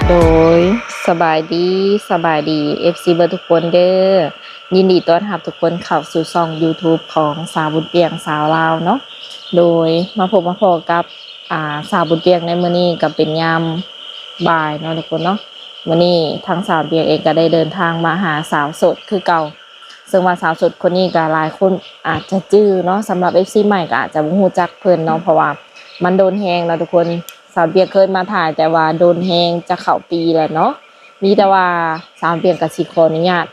ໂດຍ ສະບາຍດີ ສະບາຍດີ ເອັຟຊີ ເບິດທຸກຄົນເດີ. ຍິນດີຕ້ອນຮັບທຸກຄົນເຂົ້າສູ່ຊ່ອງຢູທູບຂອງສາວບຸນປຽງສາວລາວເນາະ. ໂດຍ ມາພົບມາພໍ້ກັບ ອ່າ ສາວບຸນປຽງໃນມື້ນີ້ກໍເປັນຍາມບ່າຍເນາະທຸກຄົນເນາະ. ມື້ນີ້ທາງສາວປຽງເອງກໍໄດ້ເດີນທາງມາຫາສາວໂສດຄືເກົ່າ. ເຊິ່ງວ່າສາວໂສດຄົນນີ້ກໍຫຼາຍຄົນອາດຈະຈື່ເນາະ, ສຳລັບເອັຟຊີໃໝ່ກໍອາດຈະບໍ່ຮູ້ຈັກເພິ່ນເນາະ ເພາະວ່າມັນດົນແຮງເນາະທຸກຄົນ. ສາວປຽງເຄີຍມາຖ່າຍແຕ່ວ່າດົນແຮງຈະເຂົ້າປີແລ້ວເນາະ. ມີແຕ່ວ່າສາວປຽງກໍຊິຂໍອະນຸຍາດ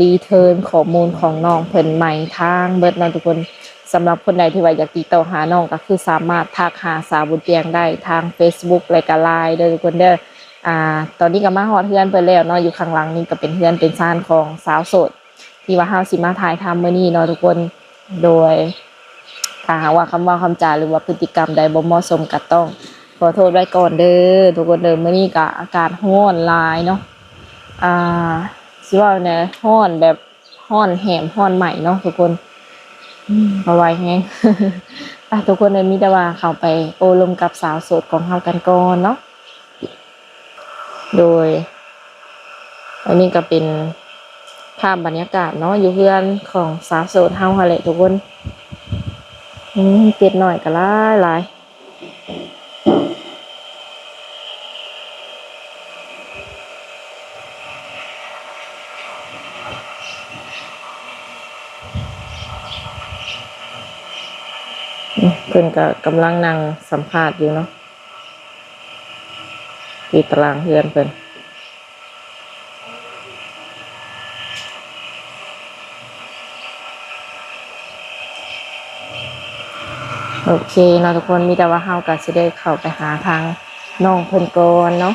ຣີເທີນຂໍ້ມູນຂອງນ້ອງເພິ່ນໃໝ່ທັງເບິດເນາະທຸກຄົນ. ສຳລັບຄົນໃດທີ່ວ່າຢາກຕິດຕໍ່ຫານ້ອງ ກໍຄືສາມາດທັກຫາສາວບຸນປຽງໄດ້ທາງເຟສບຸກ ແລະກໍລາຍເດີທຸກຄົນເດີ. ອ່າ ຕອນນີ້ກໍມາຮອດເຮືອນເພິ່ນແລ້ວເນາະ, ຢູ່ຂ້າງຫຼັງນີ້ກໍເປັນເຮືອນເປັນຊານຂອງສາວໂສດ ທີ່ວ່າເຮົາຊິມາຖ່າຍທຳມື້ນີ້ເນາະທຸກຄົນ. ໂດຍ ຖ້າຫາກວ່າຄຳເວົ້າຄຳຈາ ຫຼືວ່າພຶດຕິກຳໃດບໍ່ເໝາະສົມ ກໍຕ້ອງຂໍໂທດໄວ້ກ່ອນເດີທຸກຄົນເດີ. ມື້ນີ້ກໍອາກາດຮ້ອນຫຼາຍເນາະ, ອ່າ ຊິເວົ້າແນວ ຮ້ອນແບບ ຮ້ອນແຮມ ຮ້ອນໄໝ້ເນາະທຸກຄົນ. ອືມ ບໍ່ໄຫວແຮງ. ໄປທຸກຄົນເດີ, ມີແຕ່ວ່າເຂົ້າໄປໂອ້ລົມກັບສາວໂສດຂອງເຮົາກັນກ່ອນເນາະ. ໂດຍ ອັນນີ້ກໍເປັນພາບບັນຍາກາດເນາະ ຢູ່ເຮືອນຂອງສາວໂສດເຮົາຫັ້ນແຫຼະທຸກຄົນ. ອືມ ເປັດນ້ອຍກໍຫຼາຍໆ. ອືມ ເພິ່ນກໍກຳລັງນັ່ງສຳພາດຢູ່ເນາະ. ຢູ່ຕາລາງເຮືອນເພິ່ນ. ໂອເຄເນາະທຸກຄົນ, ມີແຕ່ວ່າເຮົາກໍຊິໄດ້ເຂົ້າໄປຫາທາງນ້ອງເພິ່ນກ່ອນເນາະ.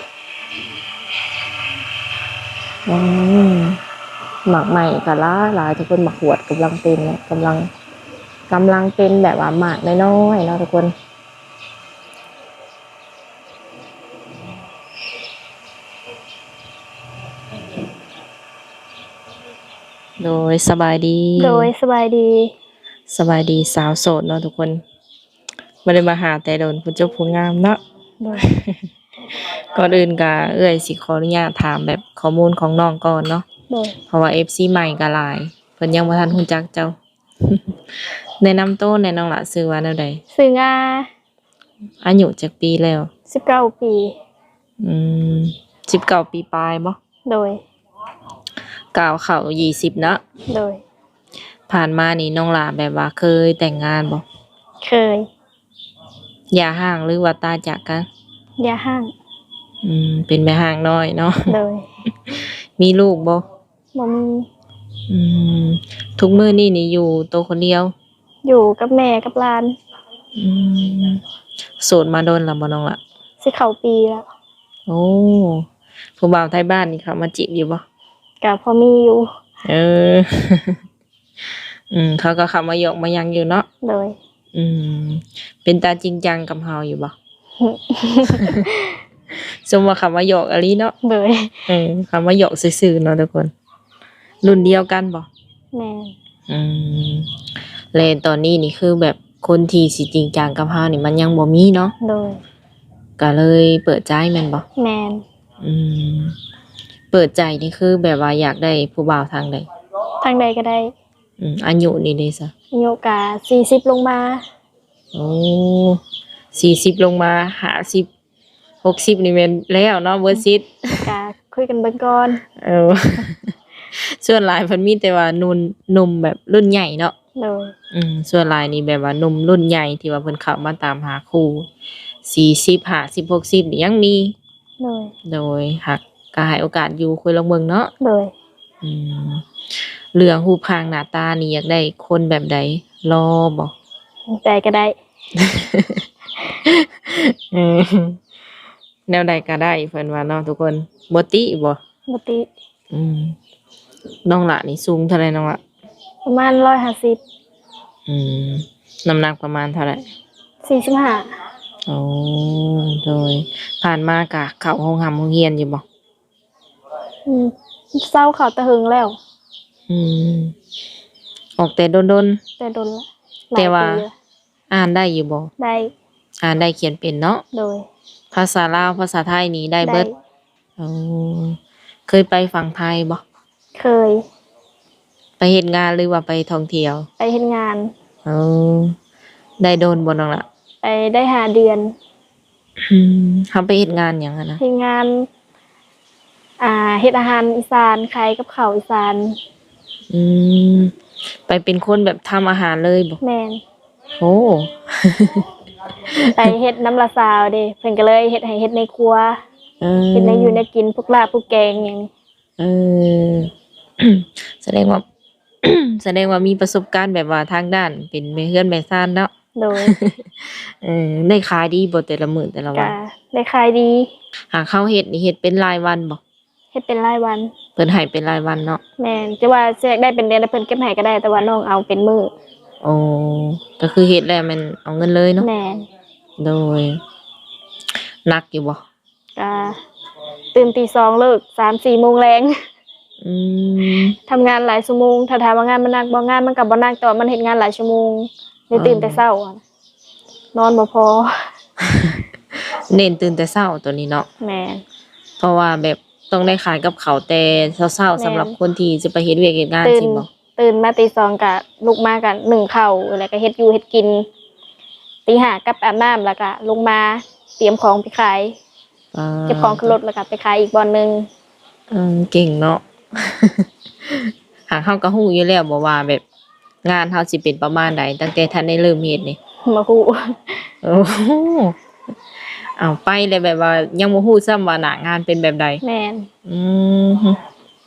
ອືມ ໝາກໄມ້ກໍຫຼາຍໆ ທຸກຄົນ, ໝາກຫວດກຳລັງເປັນເນາະ, ກຳລັງ ກຳລັງເປັນແບບວ່າໝາກນ້ອຍໆເນາະທຸກຄົນ. ໂດຍ ສະບາຍດີ. ໂດຍ ສະບາຍດີ. ສະບາຍດີສາວໂສດເນາະທຸກຄົນ, ບໍ່ໄດ້ມາຫາແຕ່ດົນ ຜູ້ຈົບຜູ້ງາມເນາະ. ໂດຍ. ກ່ອນອື່ນກະເອື້ອຍຊິຂໍອະນຸຍາດຖາມແບບຂໍ້ມູນຂອງນ້ອງກ່ອນເນາະ. ໂດຍ. ເພາະວ່າເອັຟຊີໃໝ່ກະຫຼາຍ, ເພິ່ນຍັງບໍ່ທັນຮູ້ຈັກເຈົ້າ. ແນະນຳໂຕແດ່ນ້ອງຫຼະ, ຊື່ວ່າແນວໃດ? ຊື່ງາ. ອາຍຸຈັກປີແລ້ວ? ສິບເກົ້າປີ. ອືມ ສິບເກົ້າປີປາຍບໍ? ໂດຍ. ກ້າວເຂົ້າຊາວເນາະ? ໂດຍ. ຜ່ານມານີ້ນ້ອງຫຼະແບບວ່າເຄີຍແຕ່ງງານບໍ? ເຄີຍ. ຢ່າຮ້າງ ຫຼືວ່າຕາຍຈາກກັນ? ຢ່າຮ້າງ. ອືມ ເປັນແມ່ຮ້າງນ້ອຍເນາະ. ໂດຍ. ມີລູກບໍ? ບໍ່ມີ. ອືມ ທຸກມື້ນີ້ນີ້ຢູ່ໂຕຄົນດຽວ? ຢູ່ກັບແມ່ກັບຫຼານ. ອືມ ໂສດມາດົນແລ້ວບໍ່ນ້ອງລະ? ຊິເຂົ້າປີແລ້ວ. ໂອ້ ຜູ້ບ່າວໄທບ້ານນີ້ເຂົ້າມາຈີບຢູ່ບໍ່? ກະພໍມີຢູ່. ເອີ ອືມ ເຂົາກໍເຂົ້າມາຢອກມາຫຍັງຢູ່ເນາະ. ໂດຍ. ອືມ ເປັນຕາຈິງຈັງກັບເຮົາຢູ່ບໍ່? ສົມວ່າເຂົາມາຢອກອີ່ຫຼີເນາະ. ໂດຍ. ເອີ ເຂົາມາຢອກຊື່ໆເນາະທຸກຄົນ. ລຸ້ນດຽວກັນບໍ່? ແມ່ນ. ອືມ ແລະຕອນນີ້ນີ້ຄືແບບຄົນທີ່ຊິຈິງຈັງກັບເຮົານີ້ມັນຍັງບໍ່ມີເນາະ. ໂດຍ. ກໍເລີຍເປີດໃຈແມ່ນບໍ່? ແມ່ນ. ອືມ ເປີດໃຈນີ້ຄືແບບວ່າຢາກໄດ້ຜູ້ບ່າວທາງໃດ? ທາງໃດກໍໄດ້. ອືມ ອາຍຸນີ້ເດຊະ? ອາຍຸກະສີ່ສິບລົງມາ. ໂອ້ ສີ່ສິບລົງມາ ຫ້າສິບ ຫົກສິບນີ້ແມ່ນແລ້ວເນາະ ເບິດສິດ. ກະຄຸຍກັນເບິ່ງກ່ອນ. ເອີ ສ່ວນຫຼາຍເພິ່ນມີແຕ່ວ່າໜຸ່ມ ໜຸ່ມແບບລຸ້ນໃຫຍ່ເນາະ. ໂດຍ. ອືມ ສ່ວນຫຼາຍນີ້ແບບວ່າໜຸ່ມລຸ້ນໃຫຍ່ທີ່ວ່າເພິ່ນເຂົ້າມາຕາມຫາຄູ່ ສີ່ສິບ ຫ້າສິບ ຫົກສິບນີ້ຍັງມີ. ໂດຍ. ໂດຍ ຫາກກໍໃຫ້ໂອກາດຢູ່ ຄຸຍລອງເບິ່ງເນາະ. ໂດຍ. ອືມ ເລື່ອງຮູບຮ່າງໜ້າຕານີ້ຢາກໄດ້ຄົນແບບໃດ? ຫຼໍ່ບໍ່? ແນວໃດກໍໄດ້. ເອີ ແນວໃດກໍໄດ້ເພິ່ນວ່າເນາະທຸກຄົນ. ບໍ່ຕິບໍ່? ບໍ່ຕິ. ອືມ ນ້ອງຫຼະນີ້ສູງເທົ່າໃດນ້ອງຫຼະ? ປະມານຮ້ອຍຫ້າສິບ. ອືມ ນ້ຳໜັກປະມານເທົ່າໃດ? ສີ່ສິບຫ້າ. ໂອ້ ໂດຍ. ຜ່ານມາກະເຂົ້າໂຮງຮ່ຳໂຮງຮຽນຢູ່ບໍ່? ອືມ ເຊົາເຂົ້າແຕ່ເຫິງແລ້ວ. ອືມ ອອກແຕ່ດົນໆ. ແຕ່ດົນລະ. ແຕ່ວ່າ ຫຼາຍປີລະ. ອ່ານໄດ້ຢູ່ບໍ່? ໄດ້. ອ່ານໄດ້ຂຽນເປັນເນາະ. ໂດຍ. ພາສາລາວ ພາສາໄທນີ້ໄດ້ເບິດ. ໄດ້. ໂອ້ ເຄີຍໄປຝັ່ງໄທບໍ່? ເຄີຍ. ໄປເຮັດງານ ຫຼືວ່າໄປທ່ອງທ່ຽວ? ໄປເຮັດງານ. ໂອ້ ໄດ້ດົນບໍ່ນ້ອງລະ? ໄປໄດ້ຫ້າເດືອນ. ອືມ ເຮົາໄປເຮັດງານຫຍັງຫັ້ນນະ? ເຮັດງານ ອ່າ ເຮັດອາຫານອີສານ ຂາຍກັບເຂົ້າອີສານ. ອືມ ໄປເປັນຄົນແບບທຳອາຫານເລີຍບໍ່? ແມ່ນ. ໂອ້ ໄປເຮັດນຳຫຼານສາວເດ້ ເພິ່ນກໍເລີຍເຮັດໃຫ້ເຮັດໃນຄົວ ເອີ ເຮັດແນວຢູ່ແນວກິນ ພວກລາບພວກແກງຫຍັງ. ເອີ ສະແດງວ່າ ສະແດງວ່າມີປະສົບການແບບວ່າທາງດ້ານເປັນແມ່ເຮືອນແມ່ຊານເນາະ. ໂດຍ. ເອີ ໄດ້ຂາຍດີບໍ່ແຕ່ລະມື້ແຕ່ລະວັນ? ກະໄດ້ຂາຍດີ. ຫາກເຮົາເຮັດນີ້ເຮັດເປັນລາຍວັນບໍ່? ເຮັດເປັນລາຍວັນ. ເພິ່ນໃຫ້ເປັນລາຍວັນເນາະ. ແມ່ນ ແຕ່ວ່າຊິຢາກໄດ້ເປັນເດືອນ ແລ້ວເພິ່ນເກັບໃຫ້ກໍໄດ້ ແຕ່ວ່ານ້ອງເອົາເປັນມື້. ໂອ້ ກໍຄືເຮັດແລ້ວແມ່ນເອົາເງິນເລີຍເນາະ. ແມ່ນ. ໂດຍ. ໜັກຢູ່ບໍ່? ກະຕື່ນຕີສອງ ເລີກສາມສີ່ໂມງແລງ. ອືມ ທຳງານຫຼາຍຊົ່ວໂມງ. ຖ້າຖາມວ່າງານມັນໜັກບໍ່? ງານມັນກໍບໍ່ໜັກ ແຕ່ວ່າມັນເຮັດງານຫຼາຍຊົ່ວໂມງ ໄດ້ຕື່ນແຕ່ເຊົ້າ ອໍ ນອນບໍ່ພໍ. ເນັ້ນຕື່ນແຕ່ເຊົ້າໂຕນີ້ເນາະ. ແມ່ນ. ເພາະວ່າແບບຕ້ອງໄດ້ຂາຍກັບເຂົ້າແຕ່ເຊົ້າໆ. ແມ່ນ. ສຳລັບຄົນທີ່ຈະໄປເຮັດວຽກເຮັດງານ ແມ່ນ ຊີ້ບໍ່? ຕື່ນມາຕີສອງກະລຸກມາກະໜຶ້ງເຂົ້າ ແລ້ວກະເຮັດຢູ່ເຮັດກິນ. ຕີຫ້າກັບອາບນ້ຳ ແລ້ວກະລົງມາຕຽມຂອງໄປຂາຍ. ປາດ ເກັບຂອງຂຶ້ນລົດ ແລ້ວກະໄປຂາຍອີກບ່ອນໜຶ່ງ. ເອີ ເກັ່ງເນາະ. ຫາກເຮົາກໍຮູ້ຢູ່ແລ້ວບໍ່ວ່າແບບງານເຮົາຊິເປັນປະມານໃດ ຕັ້ງແຕ່ທັນໄດ້ເລີ່ມເຮັດນີ້? ບໍ່ຮູ້. ໂອ້ ເອົາໄປແລ້ວແບບວ່າຍັງບໍ່ຮູ້ຊ້ຳວ່າໜ້າງານເປັນແບບໃດ. ແມ່ນ. ອືມ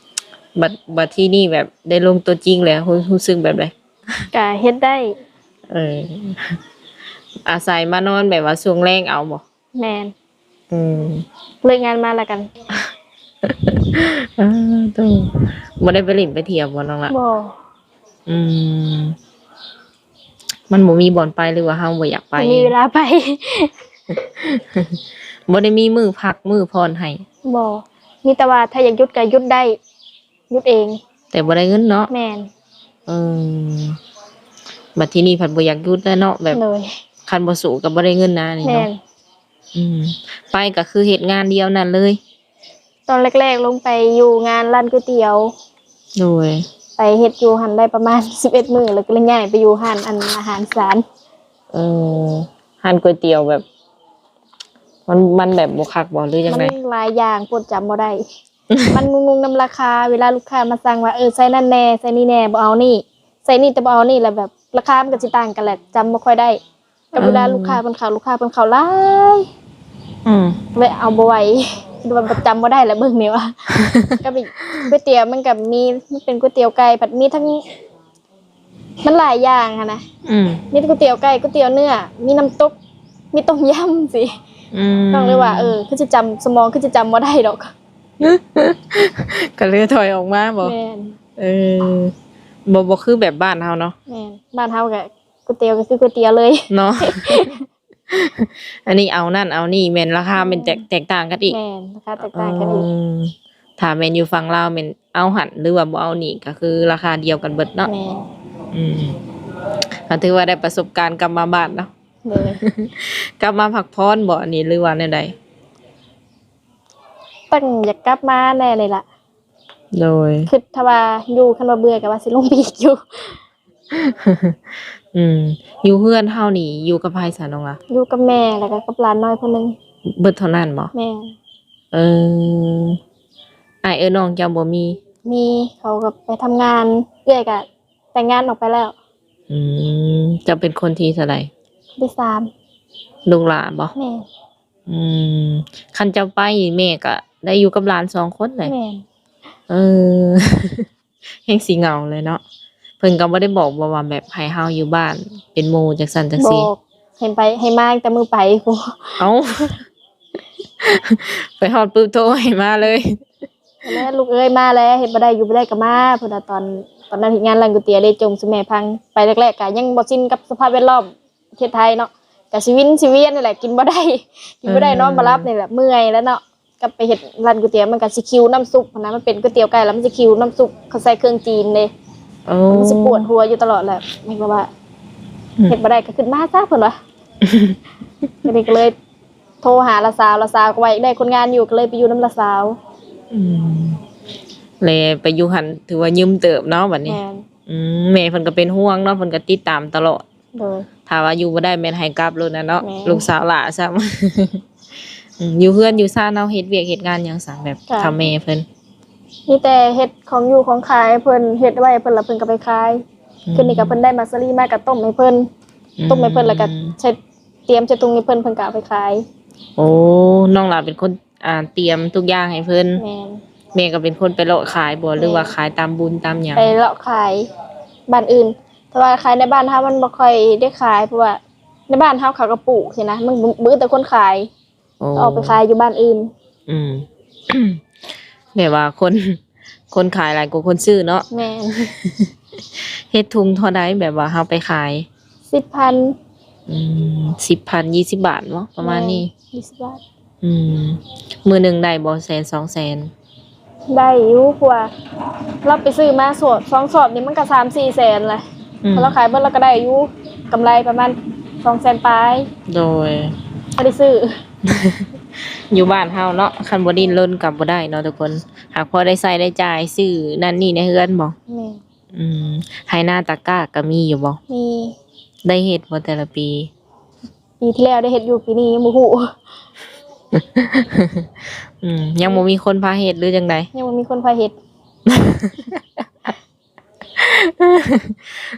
ບັດ ບັດທີນີ້ແບບໄດ້ລົງຕົວຈິງແລ້ວ ຮູ້ ຮູ້ສຶກແບບໃດ? ກະເຮັດໄດ້. ເອີ ອາໄສມານອນແບບວ່າຊ່ວງແລງເອົາບໍ່? ແມ່ນ. ອືມ ເລີກງານມາແລ້ວກັນ. ອ້າໂທ້ ບໍ່ໄດ້ໄປຫຼິ້ນໄປທ່ຽວບໍ່ນ້ອງລະ? ບໍ່. ອືມ ມັນບໍ່ມີບ່ອນໄປ ຫຼືວ່າເຮົາບໍ່ຢາກໄປ? ບໍ່ມີເວລາໄປ. ບໍ່ໄດ້ມີມື້ພັກມື້ຜ່ອນໃຫ້? ບໍ່. ມີແຕ່ວ່າຖ້າຢາກຢຸດກໍຢຸດໄດ້. ຢຸດເອງ ແຕ່ບໍ່ໄດ້ເງິນເນາະ. ແມ່ນ. ເອີ ບັດທີນີ້ພັດບໍ່ຢາກຢຸດແລ້ວເນາະ ແບບ ໂດຍ ຄັນບໍ່ສູ້ກໍບໍ່ໄດ້ເງິນນະນີ້ເນາະ. ແມ່ນ. ອືມ ໄປກໍຄືເຮັດງານດຽວນັ້ນເລີຍ? ຕອນແລກໆລົງໄປຢູ່ງານຮ້ານກ໋ວຍຕຽວ. ໂດຍ. ໄປເຮັດຢູ່ຫັ້ນໄດ້ປະມານສິບເອັດມື້ ແລ້ວກໍເລີຍຍ້າຍໄປຢູ່ຮ້ານ ອັນ ອາຫານອີສານ. ເອີ ຮ້ານກ໋ວຍຕຽວແບບ ມັນ ມັນແບບບໍ່ຄັກບໍ່ ຫຼືຈັ່ງໃດ? ມັນຫຼາຍຢ່າງ ໂພດຈຳບໍ່ໄດ້. ມັນງົງໆນຳລາຄາ ເວລາລູກຄ້າມາສັ່ງວ່າ ເອີ ໃສ່ນັ້ນແດ່ ໃສ່ນີ້ແດ່ ບໍ່ເອົານີ້ ໃສ່ນີ້ແຕ່ບໍ່ເອົານີ້ ແລ້ວແບບລາຄາມັນກໍຊິຕ່າງກັນແຫຼະ ຈຳບໍ່ຄ່ອຍໄດ້. ກັບເວລາ ເອີ ລູກຄ້າເພິ່ນເຂົ້າ ລູກຄ້າເພິ່ນເຂົ້າຫຼາຍ. ອືມ ເລີຍເອົາບໍ່ໄຫວ ຄິດວ່າຈຳບໍ່ໄດ້ແລ້ວເບິ່ງນີ້ວ່າ. ກັບອີກ ກ໋ວຍຕຽວມັນກໍມີ ມັນເປັນກ໋ວຍຕຽວໄກ່ ພັດມີທັງ ມັນຫຼາຍຢ່າງຫັ້ນນະ. ອືມ ມີແຕ່ກ໋ວຍຕຽວໄກ່ ກ໋ວຍຕຽວເນື້ອ ມີນ້ຳຕົກ ມີຕົ້ມຍຳຊີ້. ອືມ ນ້ອງເລີຍວ່າ ເອີ ຄືຊິຈຳ ສະໝອງຄືຊິຈຳບໍ່ໄດ້ດອກ ກໍເລີຍຖອຍອອກມາບໍ? ແມ່ນ. ເອີ ບໍ່ ບໍ່ຄືແບບບ້ານເຮົາເນາະ. ແມ່ນ. ບ້ານເຮົາກໍກ໋ວຍຕຽວກໍຄືກ໋ວຍຕຽວເລີຍເນາະ. ອັນນີ້ເອົານັ້ນເອົານີ້ ແມ່ນລາຄາແມ່ນແຕກ ອືມ ແຕກຕ່າງກັນອີກ. ແມ່ນ ລາຄາແຕກຕ່າງກັນອີກ. ອໍ ຖ້າແມ່ນຢູ່ຝັ່ງລາວແມ່ນເອົາຫັ້ນ ຫຼືວ່າບໍ່ເອົານີ້ ກໍຄືລາຄາດຽວກັນເບິດເນາະ. ແມ່ນ. ອືມ ກໍຖືວ່າໄດ້ປະສົບການກັບມາບ້ານເນາະ. ໂດຍ. ກັບມາພັກຜ່ອນບໍອັນນີ້ ຫຼືວ່າແນວໃດ? ຕັ້ງຢາກກັບມາແດ່ເລີຍລະ. ໂດຍ. ຄິດຖ້າວ່າຢູ່ ຄັນວ່າເບື່ອກໍວ່າຊິລົງໄປອີກຢູ່. ອືມ ຢູ່ເຮືອນເຮົານີ້ຢູ່ກັບໃຜຊະນ້ອງລະ? ຢູ່ກັບແມ່ ແລ້ວກໍກັບຫຼານນ້ອຍຜູ້ໜຶ່ງ. ເບິດເທົ່ານັ້ນບໍ? ແມ່ນ. ເອີ ອ້າຍເອື້ອຍນ້ອງເຈົ້າບໍ່ມີ? ມີ ເຂົາກໍໄປທຳງານ ເອື້ອຍກໍແຕ່ງງານອອກໄປແລ້ວ. ອືມ ເຈົ້າເປັນຄົນທີເທົ່າໃດ? ທີສາມ. ລູກຫຼ້າບໍ? ແມ່ນ. ອືມ ຄັນເຈົ້າໄປນີ້ແມ່ກໍໄດ້ຢູ່ກັບຫຼານສອງຄົນແຫຼະ. ແມ່ນ. ເອີ ແຮງຊິເຫງົາເລີຍເນາະ. ເພິ່ນກໍບໍ່ໄດ້ບອກບໍ່ວ່າແບບໃຫ້ເຮົາຢູ່ບ້ານເປັນໝູ່ຈັ່ງຊັ້ນຈັ່ງຊີ້? ບອກ ໃຫ້ໄປ ໃຫ້ມາຕັ້ງແຕ່ມື້ໄປພຸ້ນ. ເອົ້າ ໄປຮອດປຶບໂທໃຫ້ມາເລີຍ. ແລ້ວລູກເອີຍ ມາແລ້ວ ເຮັດບໍ່ໄດ້ຢູ່ບໍ່ໄດ້ກໍມາ ເພິ່ນວ່າຕອນ ຕອນນັ້ນເຮັດງານຮ້ານກ໋ວຍຕຽວເດ້ ຈົ່ງສູ່ແມ່ຟັງ. ໄປແລກໆກໍຍັງບໍ່ຊິນກັບສະພາບແວດລ້ອມ ປະເທດໄທເນາະ ກະຊິວິນຊິວຽນນີ້ແຫຼະ ກິນບໍ່ໄດ້ ກິນບໍ່ໄດ້ ເອີ ນອນບໍ່ຫຼັບນີ້ແຫຼະ ເມື່ອຍແລ້ວເນາະ. ກັບໄປເຮັດຮ້ານກ໋ວຍຕຽວ ມັນກະຊິຄິວນ້ຳຊຸບຫັ້ນນະ ມັນເປັນກ໋ວຍຕຽວໄກ່ ແລ້ວມັນຊິຄິວນ້ຳຊຸບ ເຂົາໃສ່ເຄື່ອງຈີນເດ້. ໂອ້ ມັນຊິປວດຫົວຢູ່ຕະຫຼອດແຫຼະ ແມ່ນກໍວ່າ ອືມ ເຮັດບໍ່ໄດ້ກໍຂຶ້ນມາຊະ ເພິ່ນວ່າ. ກໍເລີຍ ໂທຫາຫຼານສາວ ຫຼານສາວກໍວ່າຢາກໄດ້ຄົນງານຢູ່ ກໍເລີຍໄປຢູ່ນຳຫຼານສາວ. ອືມ ແລະໄປຢູ່ຫັ້ນຖືວ່າຍືມເຕີບເນາະບັດນີ້. ແມ່ນ. ອືມ ແມ່ເພິ່ນກໍເປັນຫ່ວງເນາະ ເພິ່ນກໍຕິດຕາມຕະຫຼອດ. ໂດຍ. ຖ້າວ່າຢູ່ບໍ່ໄດ້ແມ່ນໃຫ້ກັບໂລດນະເນາະ. ແມ່ນ. ລູກສາວຫຼ້າຊ້ຳ. ອືມ ຢູ່ເຮືອນຢູ່ຊານເຮົາເຮັດວຽກເຮັດງານຫຍັງຊະ ແບບ ກໍ ຖ້າແມ່ເພິ່ນ ມີແຕ່ເຮັດຂອງຢູ່ຂອງຂາຍໃຫ້ເພິ່ນ ເຮັດໄວ້ໃຫ້ເພິ່ນ ແລ້ວເພິ່ນກໍໄປຂາຍ. ອືມ ຄືນີ້ກໍເພິ່ນໄດ້ໝາກສາລີມາກໍຕົ້ມໃຫ້ເພິ່ນ. ອືມ ຕົ້ມໃຫ້ເພິ່ນ ແລ້ວກໍໃສ່ ຕຽມໃສ່ຖົງໃຫ້ເພິ່ນ ເພິ່ນກໍເອົາໄປຂາຍ. ໂອ້ ນ້ອງຫຼ້າເປັນຄົນ ອ່າ ຕຽມທຸກຢ່າງໃຫ້ເພິ່ນ. ແມ່ນ. ແມ່ກໍເປັນຄົນໄປເລາະຂາຍບໍ່ ແມ່ນ ຫຼືວ່າຂາຍຕາມບຸນຕາມຫຍັງ? ໄປເລາະຂາຍບ້ານອື່ນ ແຕ່ວ່າຂາຍໃນບ້ານເຮົາມັນບໍ່ຄ່ອຍໄດ້ຂາຍ ເພາະວ່າໃນບ້ານເຮົາເຂົາກໍປູກຊີ້ນະ ມັນບໍ່ ບໍ່ອຶດແຕ່ຄົນຂາຍ. ໂອ້ ກໍອອກໄປຂາຍຢູ່ບ້ານອື່ນ. ອືມ ແບບວ່າຄົນ ຄົນຂາຍຫຼາຍກວ່າຄົນຊື້ເນາະ. ແມ່ນ. ເຮັດທຸງເທົ່າໃດ ແບບວ່າເຮົາໄປຂາຍ? ສິບພັນ. ອືມ ສິບພັນ ຊາວບາດເນາະ ປະມານນີ້. ແມ່ນ ຊາວບາດ. ອືມ ມື້ໜຶ່ງໄດ້ບໍ່ ແສນສອງແສນ? ໄດ້ຢູ່ ເພາະວ່າລາວໄປຊື້ມາສອບ ສອງສອບນີ້ມັນກໍສາມສີ່ແສນແຫຼະ. ອືມ ຖ້າລາວຂາຍເບິດລາວກໍໄດ້ຢູ່ ກຳໄລປະມານສອງແສນປາຍ. ໂດຍ. ພໍໄດ້ຊື້. ຢູ່ບ້ານເຮົາເນາະ ຄັນບໍ່ດີ້ນລົນກໍບໍ່ໄດ້ເນາະທຸກຄົນ ຫາກພໍໄດ້ໃຊ້ໄດ້ຈ່າຍ ຊື້ນັ້ນນີ້ໃນເຮືອນບໍ່? ແມ່ນ. ອືມ ໄຮ່ນາຕາກ້າກໍມີຢູ່ບໍ່? ມີ. ໄດ້ເຮັດບໍ່ແຕ່ລະປີ? ປີທີ່ແລ້ວໄດ້ເຮັດຢູ່ ປີນີ້ຍັງບໍ່ຮູ້. ອືມ ຍັງບໍ່ມີຄົນພາເຮັດ ຫຼືຈັ່ງໃດ? ຍັງບໍ່ມີຄົນພາເຮັດ.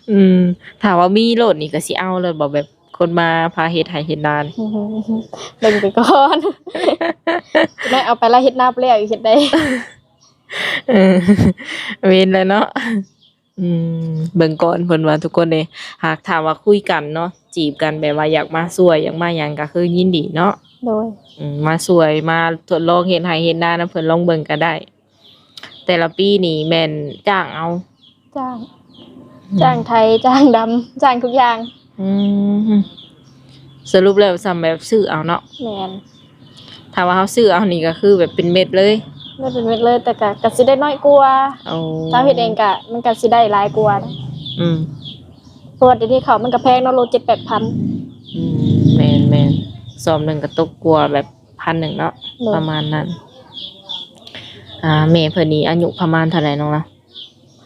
ອືມ ຖ້າວ່າມີໂລດນີ້ກໍຊິເອົາໂລດບໍ່ ແບບຄົນມາພາເຮັດໄຮ່ເຮັດນານີ້? ເບິ່ງໄປກ່ອນ ໄດ້ເອົາໄປລະ ເຮັດນາໄປແລ້ວ ເຮັດໄດ້. ເອີ ແມ່ນແຫຼະເນາະ. ອືມ ເບິ່ງກ່ອນເພິ່ນວ່າທຸກຄົນເດ້. ຫາກຖ້າວ່າຄຸຍກັນເນາະ ຈີບກັນແບບວ່າຢາກມາຊ່ວຍ ຢາກມາຫຍັງ ກໍຄືຍິນດີເນາະ. ໂດຍ. ອືມ ມາຊ່ວຍ ມາທົດລອງເຮັດໄຮ່ເຮັດນານຳເພິ່ນລອງເບິ່ງກໍໄດ້. ແຕ່ລະປີນີ້ແມ່ນຈ້າງເອົາ? ຈ້າງ. ອືມ ຈ້າງໄຖ ຈ້າງດຳ ຈ້າງທຸກຢ່າງ. ອືມ ສະຫຼຸບແລ້ວຊ່ຳແບບຊື້ເອົາເນາະ? ແມ່ນ. ຖ້າວ່າເຮົາຊື້ເອົານີ້ກໍຄືແບບເປັນເມັດເລີຍ? ແມ່ນ ເປັນເມັດເລີຍ ແຕ່ກໍ ກໍຊິໄດ້ນ້ອຍກວ່າ. ໂອ້ ຖ້າເຮັດເອງກໍ ມັນກໍຊິໄດ້ຫຼາຍກວ່າ. ອືມ ເພາະວ່າດຽວນີ້ເຂົ້າມັນກໍແພງເນາະ ໂລເຈັດແປດພັນ. ອືມ ແມ່ນໆ ສອບໜຶ່ງກໍຕົກກວ່າແບບພັນໜຶ່ງເນາະ. ໂດຍ. ປະມານນັ້ນ. ອ່າ ແມ່ເພິ່ນນີ້ອາຍຸປະມານເທົ່າໃດນ້ອງລະ?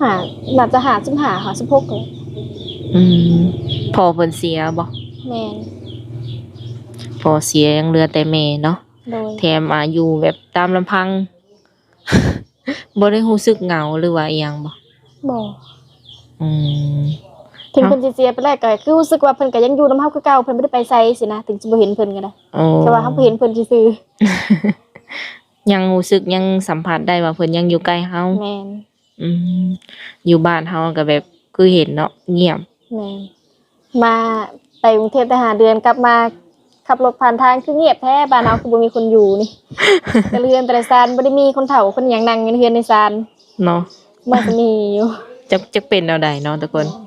ຫາ ໜ້າຈະຫ້າສິບຫ້າ ຫ້າສິບຫົກແຫຼະ. ອືມ ພໍ່ເພິ່ນເສຍບໍ່? ແມ່ນ. ພໍ່ເສຍ ຍັງເຫຼືອແຕ່ແມ່ເນາະ. ໂດຍ. ແຖມ ອາ ຢູ່ແບບຕາມລຳພັງ ບໍ່ໄດ້ຮູ້ສຶກເຫງົາ ຫຼືວ່າອີ່ຫຍັງບໍ່? ບໍ່. ອືມ ເຖິງເພິ່ນຊິເສຍໄປແລ້ວ ກໍຄືຮູ້ສຶກວ່າເພິ່ນກໍຍັງຢູ່ນຳເຮົາຄືເກົ່າ ເພິ່ນບໍ່ໄດ້ໄປໃສຊີ້ນະ ເຖິງຊິບໍ່ເຫັນເພິ່ນກໍໄດ້. ໂອ້ ແຕ່ວ່າເຮົາບໍ່ເຫັນເພິ່ນຊື່ໆ. ຍັງຮູ້ສຶກ ຍັງສຳຜັດໄດ້ວ່າເພິ່ນຍັງຢູ່ໃກ້ເຮົາ. ແມ່ນ. ອືມ ຢູ່ບ້ານເຮົາກໍແບບຄືເຫັນເນາະ ງຽບ. ແມ່ນ. ມາ ໄປກຸງເທບໄດ້ຫ້າເດືອນ ກັບມາຂັບລົດຜ່ານທາງຄືງຽບແທ້ ບ້ານເຮົາຄືບໍ່ມີຄົນຢູ່ນີ້. ແຕ່ເຮືອນແຕ່ລະຊານບໍ່ໄດ້ມີຄົນເຖົ້າຄົນຫຍັງນັ່ງຢູ່ໃນເຮືອນໃນຊານເນາະ. ມັນກໍມີຢູ່ ຈັກ ຈັກເປັນແນວໃດເນາະທຸກຄົນ. ແມ່ນ.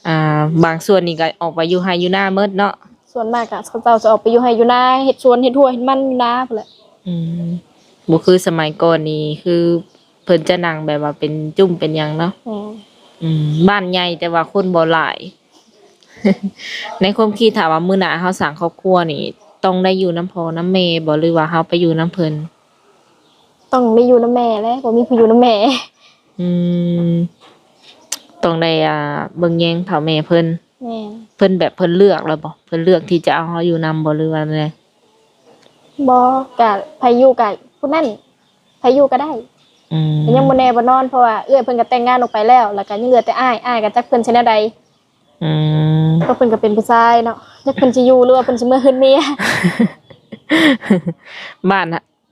ອ່າ ບາງສ່ວນນີ້ກໍອອກໄປຢູ່ໄຮ່ຢູ່ນາໝົດເນາະ. ສ່ວນມາກກໍເຂົາເຈົ້າຈະອອກໄປຢູ່ໄຮ່ຢູ່ນາ ເຮັດສວນເຮັດຮົ້ວເຮັດມັນຢູ່ນາພຸ້ນແຫຼະ. ອືມ ບໍ່ຄືສະໄໝກ່ອນນີ້ ຄືເພິ່ນຈະນັ່ງແບບວ່າເປັນຈຸ້ມເປັນຫຍັງເນາະ. ແມ່ນ. ອືມ ບ້ານໃຫຍ່ແຕ່ວ່າຄົນບໍ່ຫຼາຍ. ໃນຄວາມຄິດ ຖ້າວ່າມື້ໜ້າເຮົາສ້າງຄອບຄົວນີ້ ຕ້ອງໄດ້ຢູ່ນຳພໍ່ນຳແມ່ບໍ່ ຫຼືວ່າເຮົາໄປຢູ່ນຳເພິ່ນ? ຕ້ອງໄດ້ຢູ່ນຳແມ່ແຫຼະ ບໍ່ມີຜູ້ຢູ່ນຳແມ່. ອືມ ຕ້ອງໄດ້ ອ່າ ເບິ່ງແຍງເຖົ້າແມ່ເພິ່ນ. ແມ່ນ. ເພິ່ນແບບເພິ່ນເລືອກແລ້ວບໍ່? ເພິ່ນເລືອກທີ່ຈະເອົາເຮົາຢູ່ນຳບໍ່ ຫຼືວ່າແນວໃດ? ບໍ່ ກະໃຜຢູ່ກະຜູ້ນັ້ນ ໃຜຢູ່ກໍໄດ້. ອືມ ກໍຍັງບໍ່ແນ່ບໍ່ນອນ ເພາະວ່າເອື້ອຍເພິ່ນກໍແຕ່ງງານອອກໄປແລ້ວ ແລ້ວກໍຍັງເຫຼືອແຕ່ອ້າຍ ອ້າຍກໍຈັກເພິ່ນຊິແນວໃດ. ອືມ ເພາະເພິ່ນກໍເປັນຜູ້ຊາຍເນາະ ຈັກເພິ່ນຊິຢູ່ ຫຼືວ່າເພິ່ນຊິເມືອເຮືອນເມຍ. ບ້ານ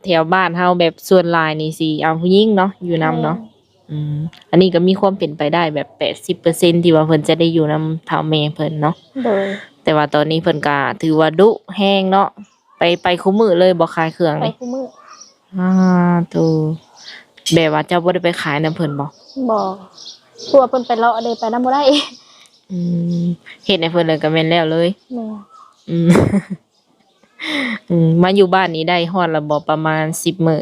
ແຖວບ້ານເຮົາແບບສ່ວນຫຼາຍນີ້ຊິເອົາຜູ້ຍິງເນາະ ຢູ່ນຳເນາະ. ແມ່ນ. ອືມ ອັນນີ້ກໍມີຄວາມເປັນໄປໄດ້ແບບແປດສິບເປີເຊັນ ທີ່ວ່າເພິ່ນຈະໄດ້ຢູ່ນຳເຖົ້າແມ່ເພິ່ນເນາະ. ໂດຍ. ແຕ່ວ່າຕອນນີ້ເພິ່ນກໍຖືວ່າດຸແຮງເນາະ ໄປ ໄປຄູ່ມື້ເລີຍບໍ່ ຂາຍເຄື່ອງນີ້? ໄປຄູ່ມື້. ອາ ໂຕ ແບບວ່າເຈົ້າບໍ່ໄດ້ໄປຂາຍນຳເພິ່ນບໍ່? ບໍ່ ເພາະວ່າເພິ່ນໄປເລາະເດ້ ໄປນຳບໍ່ໄດ້. ອືມ ເຮັດໃຫ້ເພິ່ນເລີຍກໍແມ່ນແລ້ວເລີຍ. ແມ່ນ. ອືມ ອືມ ມາຢູ່ບ້ານນີ້ໄດ້ຮອດແລ້ວບໍ່? ປະມານສິບມື້.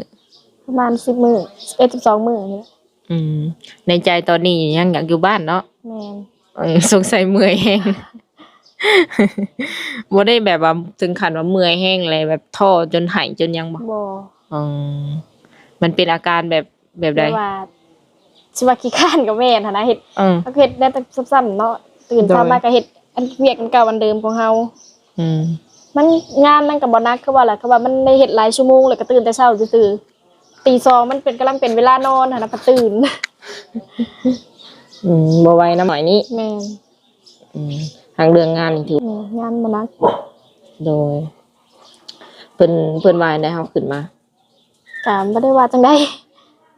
ປະມານສິບມື້ ສິບເອັດ ສິບສອງມື້ນີ້ແຫຼະ. ອືມ ໃນໃຈຕອນນີ້ຍັງຢາກຢູ່ບ້ານເນາະ? ແມ່ນ. ເອີ ສົງໄສເມື່ອຍແຮງ. ບໍ່ໄດ້ແບບວ່າເຖິງຂັ້ນວ່າເມື່ອຍແຮງແລ້ວແບບທໍ້ຈົນໄຫ້ຈົນຫຍັງບໍ່? ບໍ່. ອືມ ມັນເປັນອາການແບບ ແບບໃດ? ແບບວ່າ ຊິວ່າຂີ້ຄ້ານກໍແມ່ນຫັ້ນນະ ເຮັດ ເອີ ເຮົາກໍເຮັດແນວຊ້ຳໆເນາະ ຕື່ນເຊົ້າມາ ໂດຍ ກໍເຮັດອັນວຽກອັນເກົ່າອັນເດີມຂອງເຮົາ. ອືມ ມັນ ງານມັນກໍບໍ່ໜັກ ຄືວ່າລະ ຄືວ່າມັນໄດ້ເຮັດຫຼາຍຊົ່ວໂມງ ແລ້ວກໍຕື່ນແຕ່ເຊົ້າຊື່ໆ ຕີສອງມັນເປັນ ກຳລັງເປັນເວລານອນຫັ້ນນະ ພັດຕື່ນ. ອືມ ບໍ່ໄຫວນຳໝ້ອຍນີ້. ແມ່ນ. ອືມ ທາງເລື່ອງງານນີ້ຖື ແມ່ນ ງານບໍ່ໜັກ. ໂດຍ ເພິ່ນ ເພິ່ນວ່າແນວໃດເຮົາຂຶ້ນມາ? ກະບໍ່ໄດ້ວ່າຈັ່ງໃດ.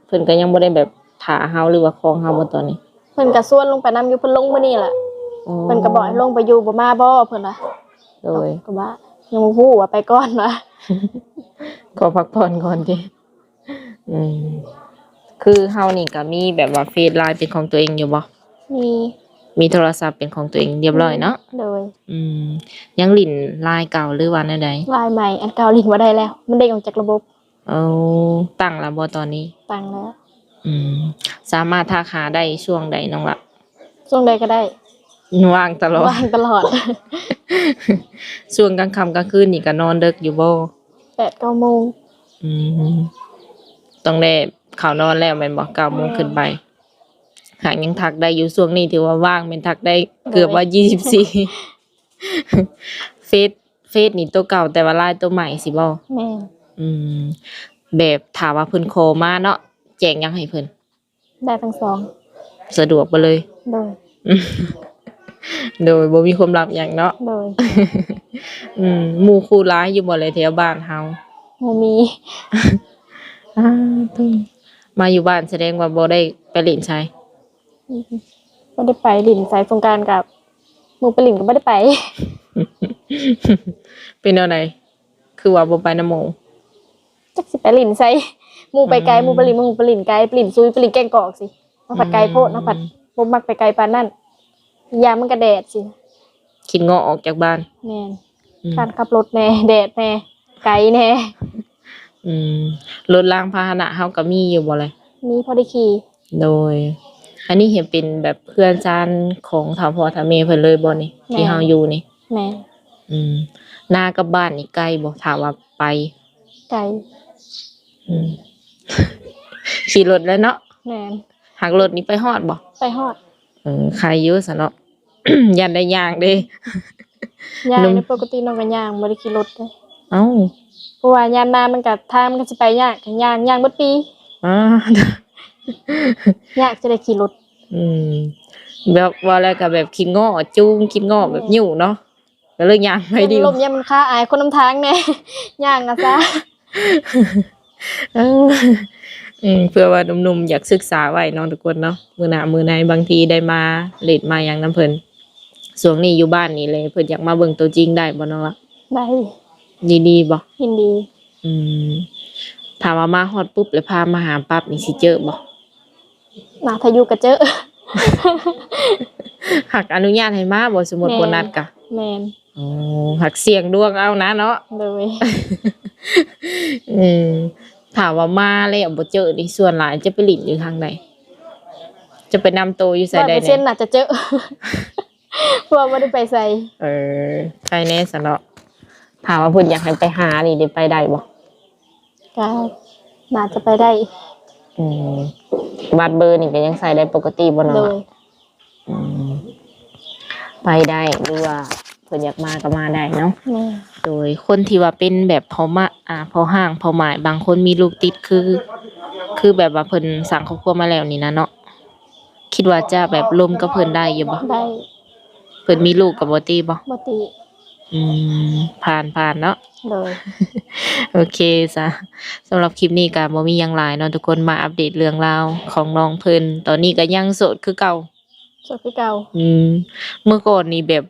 ເພິ່ນກໍຍັງບໍ່ໄດ້ແບບຖ້າເຮົາ ຫຼືວ່າຂອງເຮົາບໍ່ຕອນນີ້? ເພິ່ນກໍຊວນລົງໄປນຳຢູ່ ເພິ່ນລົງມື້ນີ້ລະ. ອໍ ເພິ່ນກໍບອກໃຫ້ລົງໄປຢູ່ ບໍ່ມາບໍ່ ເພິ່ນວ່າ. ໂດຍ ກໍວ່າຍັງບໍ່ຮູ້ວ່າໄປກ່ອນວ່າ ຂໍພັກຜ່ອນກ່ອນຕິ. ອືມ ຄືເຮົານີ້ກໍມີແບບວ່າເຟສ ລາຍ ເປັນຂອງຕົວເອງຢູ່ບໍ່? ມີ ມີໂທລະສັບເປັນຂອງຕົວເອງຮຽບຮ້ອຍເນາະ? ໂດຍ. ອືມ ຍັງຫຼິ້ນລາຍເກົ່າ ຫຼືວ່າແນວໃດ? ລາຍໃໝ່ ອັນເກົ່າຫຼິ້ນບໍ່ໄດ້ແລ້ວ ມັນເດ້ງອອກຈາກລະບົບ. ໂອ້ ຕັ້ງແລ້ວບໍ່ຕອນນີ້? ຕັ້ງແລ້ວ. ອືມ ສາມາດທັກຫາໄດ້ຊ່ວງໃດນ້ອງລະ? ຊ່ວງໃດກໍໄດ້. ວ່າງຕະຫຼອດ? ວ່າງຕະຫຼອດ. ຊ່ວງກາງຄ່ຳກາງຄືນນີ້ກໍນອນເດິກຢູ່ບໍ່? ແປດເກົ້າໂມງ. ອືມ ຕ້ອງໄດ້ເຂົ້ານອນແລ້ວແມ່ນບໍ່? ເກົ້າໂມງ ແມ່ນ ຂຶ້ນໄປ. ຫາກຍັງທັກໄດ້ຢູ່ ຊ່ວງນີ້ຖືວ່າວ່າງ ແມ່ນທັກໄດ້ເກືອບວ່າ ໂດຍ ຊາວສີ່. ເຟສ ເຟສນີ້ໂຕເກົ່າ ແຕ່ວ່າລາຍໂຕໃໝ່ຊີ້ບໍ່? ແມ່ນ. ອືມ ແບບຖ້າວ່າເພິ່ນຂໍມາເນາະ ແຈ້ງຫຍັງໃຫ້ເພິ່ນ? ໄດ້ທັງສອງ. ສະດວກໄປເລີຍ. ໂດຍ. ໂດຍ ບໍ່ມີຄວາມລັບຫຍັງເນາະ. ໂດຍ. ອືມ ໝູ່ຄູ່ຫຼາຍຢູ່ບໍ່ແລະແຖວບ້ານເຮົາ? ບໍ່ມີ. ອ້າ ມາຢູ່ບ້ານສະແດງວ່າບໍ່ໄດ້ໄປຫຼິ້ນໃສ? ອືມ ບໍ່ໄດ້ໄປຫຼິ້ນໃສ ສົງການກັບໝູ່ໄປຫຼິ້ນກໍບໍ່ໄດ້ໄປ. ເປັນແນວໃດ ຄືວ່າບໍ່ໄປນຳໝູ່? ຈັກຊິໄປຫຼິ້ນໃສ ໝູ່ໄປໄກ. ອືມ ໝູ່ໄປຫຼິ້ນ ໝູ່ໄປຫຼິ້ນໄກ ໄປຫຼິ້ນຊຸຍ ໄປຫຼິ້ນແກ້ງກອກຊີ້. ເຮົາພັດໄກໂພດ ອືມ ເຮົາພັດບໍ່ມັກໄປໄກປານນັ້ນ ອີກຢ່າງມັນກໍແດດຊີ້ ຂີ້ເງາະອອກຈາກບ້ານ. ແມ່ນ. ອືມ ການຂັບລົດແດ່ ແດດແດ່ ໄກແດ່. ອືມ ລົດລາງພາຫະນະເຮົາກໍມີຢູ່ບໍ່ລະ? ມີ ພໍໄດ້ຂີ່. ໂດຍ. ອັນນີ້ເຫັນເປັນແບບເຮືອນຊານຂອງເຖົ້າພໍ່ເຖົ້າແມ່ເພິ່ນເລີຍບໍ່ນີ້? ແມ່ນ. ທີ່ເຮົາຢູ່ນີ້? ແມ່ນ. ອືມ ນາກັບບ້ານນີ້ໄກບໍ່ ຖ້າວ່າໄປ? ໄກ. ອືມ ຂີ່ລົດແຫຼະເນາະ? ແມ່ນ. ຫາກລົດນີ້ໄປຮອດບໍ່? ໄປຮອດ. ເອີ ໄຄຢູ່ຊັ້ນເນາະ. ຢ້ານໄດ້ຍ່າງເດ້. ຍ່າງ ໜຸ່ມ ໃນປົກກະຕິນ້ອງກໍຍ່າງ ບໍ່ໄດ້ຂີ່ລົດເດ້. ເອົ້າ ເພາະວ່າຍາມນາມັນກໍ ທາງມັນກໍຊິໄປຍາກ ກໍຍ່າງ ຍ່າງເບິດປີ. ອາ ຍາກຈະໄດ້ຂີ່ລົດ. ອືມ ແບບວ່າແລ້ວກໍແບບຂີ້ເງາະຈູງ ຂີ້ເງາະແບບ ແມ່ນ ຍູ້ເນາະ. ກໍເລີຍຍ່າງໄປດິ ລົ້ມ ຢ້ານມັນຄາ ອາຍຄົນນຳທາງແດ່ ຍ່າງອາສາ. ເອີ ອືມ ເພື່ອວ່າໜຸ່ມໆຢາກສຶກສາໄວ້ເນາະທຸກຄົນເນາະ ມື້ໜ້າມື້ໃນບາງທີໄດ້ມາຫຼິ້ນມາຫຍັງນຳເພິ່ນ. ຊ່ວງນີ້ຢູ່ບ້ານນີ້ແຫຼະ ເພິ່ນຢາກມາເບິ່ງຕົວຈິງໄດ້ບໍ່ນ້ອງລະ? ໄດ້. ຍິນດີບໍ່? ຍິນດີ. ອືມ ຖ້າວ່າມາຮອດປຸບແລ້ວພາມາຫາປັບນີ້ ຊິເຈີບໍ່? ນະ ຖ້າຢູ່ກະເຈີ. ຫາກອະນຸຍາດໃຫ້ມາບໍ່? ສົມມຸດ ແມ່ນ ບໍ່ນັດກະ? ແມ່ນ. ອໍ ຫາກສ່ຽງດວງເອົານະເນາະ. ໂດຍ. ອືມ ຖ້າວ່າມາແລ້ວບໍ່ເຈີນີ້ ສ່ວນຫຼາຍຈະໄປຫຼິ້ນຢູ່ທາງໃດ? ຈະໄປນຳໂຕຢູ່ໃສໄດ້ແດ່? ຮ້ອຍເປີເຊັນໜ້າຈະເຈີ ເພາະວ່າບໍ່ໄດ້ໄປໃສ. ເອີ ໃຄແດ່ຊັ້ນເນາະ. ຖ້າວ່າເພິ່ນຢາກໃຫ້ໄປຫານີ້ ໄດ້ໄປໄດ້ບໍ່? ກໍໜ້າຈະໄປໄດ້. ອືມ ບັດເບີນີ້ກໍຍັງໃຊ້ໄດ້ປົກກະຕິບໍ່ນ້ອງ? ໂດຍ. ອືມ ໄປໄດ້ ຫຼືວ່າເພິ່ນຢາກມາກໍມາໄດ້ເນາະ. ແມ່ນ. ໂດຍ ຄົນທີ່ວ່າເປັນແບບພໍ່ມະ ອ່າ ພໍ່ຮ້າງພໍ່ໝ້າຍ ບາງຄົນມີລູກຕິດ ຄື ຄືແບບວ່າເພິ່ນສ້າງຄອບຄົວມາແລ້ວນີ້ນະເນາະ ຄິດວ່າຈະແບບລົມກັບເພິ່ນໄດ້ຢູ່ບໍ່? ໄດ້. ເພິ່ນມີລູກກໍບໍ່ຕິບໍ່? ບໍ່ຕິ. ອືມ ຜ່ານ ຜ່ານເນາະ. ໂດຍ. ໂອເຄຊະ ສຳລັບຄລິບນີ້ກໍບໍ່ມີຫຍັງຫຼາຍເນາະທຸກຄົນ ມາອັບເດດເລື່ອງລາວຂອງນ້ອງເພິ່ນ. ຕອນນີ້ກໍຍັງໂສດຄືເກົ່າ? ໂສດຄືເກົ່າ. ອືມ ເມື່ອກ່ອນນີ້ແບບ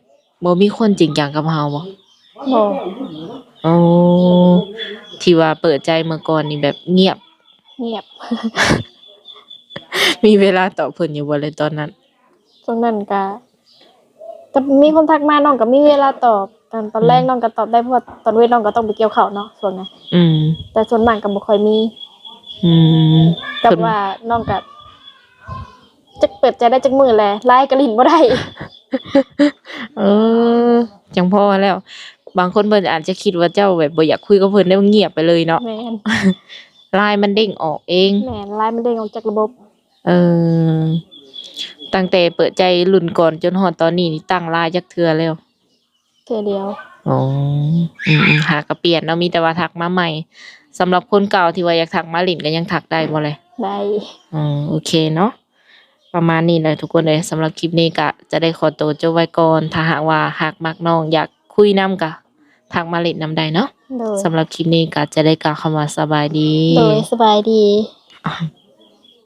ບໍ່ມີຄົນຈິງຈັງກັບເຮົາບໍ່? ບໍ່. ໂອ້ ທີ່ວ່າເປີດໃຈເມື່ອກ່ອນນີ້ແບບງຽບ? ງຽບ. ມີເວລາຕອບເພິ່ນຢູ່ບໍ່ລະຕອນນັ້ນ? ຊ່ວງນັ້ນກະ ກະມີຄົນທັກມາ ນ້ອງກະມີເວລາຕອບ. ຕອນ ຕອນແລງ ອືມ ນ້ອງກະຕອບໄດ້ ເພາະວ່າຕອນເວັນນ້ອງກະຕ້ອງໄປກ່ຽວເຂົ້າເນາະ ຊ່ວງນັ້ນ. ອືມ ແຕ່ສ່ວນມາກກະບໍ່ຄ່ອຍມີ. ອືມ ກັບວ່ານ້ອງກະ ຈັກເປີດໃຈໄດ້ຈັກມື້ແຫຼະ ໄລນ໌ກະຫຼິ້ນບໍ່ໄດ້. ເອີ ຈັ່ງພໍແລ້ວ. ບາງຄົນເພິ່ນອາດຈະຄິດວ່າເຈົ້າແບບບໍ່ຢາກຄຸຍກັບເພິ່ນ ແລ້ວງຽບໄປເລີຍເນາະ. ແມ່ນ. ລາຍມັນເດ້ງອອກເອງ. ແມ່ນ, ລາຍມັນເດ້ງອອກຈາກລະບົບ. ເອີ ຕັ້ງແຕ່ເປີດໃຈລຸ້ນກ່ອນຈົນຮອດຕອນນີ້ນີ້ ຕັ້ງລາຍຈັກເທື່ອແລ້ວ? ເທື່ອດຽວ. ອໍ ອືມໆ ຫາກະປ່ຽນເນາະ, ມີແຕ່ວ່າທັກມາໃໝ່. ສຳລັບຄົນເກົ່າທີ່ວ່າຢາກທັກມາຫຼິ້ນ ກໍຍັງທັກໄດ້ບໍ່ແລະ? ໄດ້. ອໍ ໂອເຄເນາະ. ປະມານນີ້ແຫຼະທຸກຄົນເອີຍ, ສຳລັບຄລິບນີ້ກະຈະໄດ້ຂໍໂຕຈົບໄວ້ກ່ອນ. ຖ້າຫາກວ່າຮັກມັກນ້ອງ ຢາກຄຸຍນຳກະທັກມາຫຼິ້ນນຳໄດ້ເນາະ. ໂດຍ. ສຳລັບຄລິບນີ້ກະຈະໄດ້ກ່າວຄຳວ່າສະບາຍດີ. ໂດຍ, ສະບາຍດີ.